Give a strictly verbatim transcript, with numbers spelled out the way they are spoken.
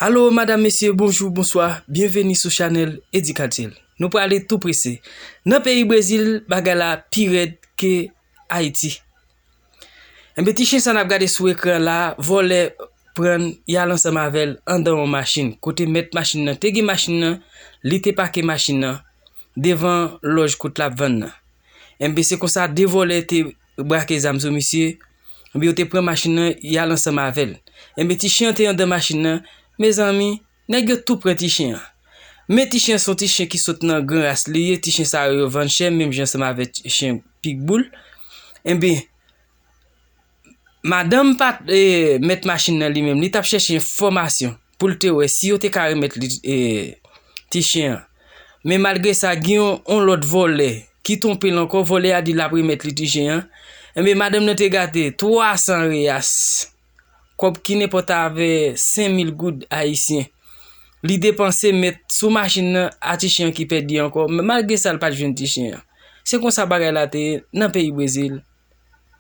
Alo, madanm, mesye, bonjou, bonswa, byenveni sou chanèl Edikatyèl. Nou prale tou prese. Nan peyi Brezil, bagay la pi rèd ke Ayiti. Enben, ti chen sa n ap gade sou ekran la, vòlè pran l, y al ansanm avè l andan yon machin. Kote mèt machin nan te gen machin nan, li te pake machin nan devan lòj kot l ap vann nan. Enben, se konsa de vòlè te brake zam sou misye. Enben, yo te pran machin nan, y al ansanm avè l. Enben, ti chen an te andan machin nan. Mezanmi, nèg yo tou pran ti chen an. Men ti chen an se yon ti chen ki sot nan gran ras li ye. Ti chen sa yo, yo vann chè, menm jan ansanm avèk chen pitbull. Enben, madanm pa, e, mèt machin nan li menm, li t ap chèche enfòmasyon pou l te wè si yo te ka remèt li, e, ti chen an. Men malgre sa, gen yon, yon lòt vòlè ki twonpe l ankò, vòlè a di l ap remèt li ti chen an. Enben, madanm nan te gate twa san reyas, kòb ki nenpòt avè senk mil goud ayisyen. Li depanse mèt sou machin nan a ti chen an ki pèdi ankò, men malgre sa, l pa t jwenn ti chen an. Se konsa bagay la te ye nan peyi Brezil,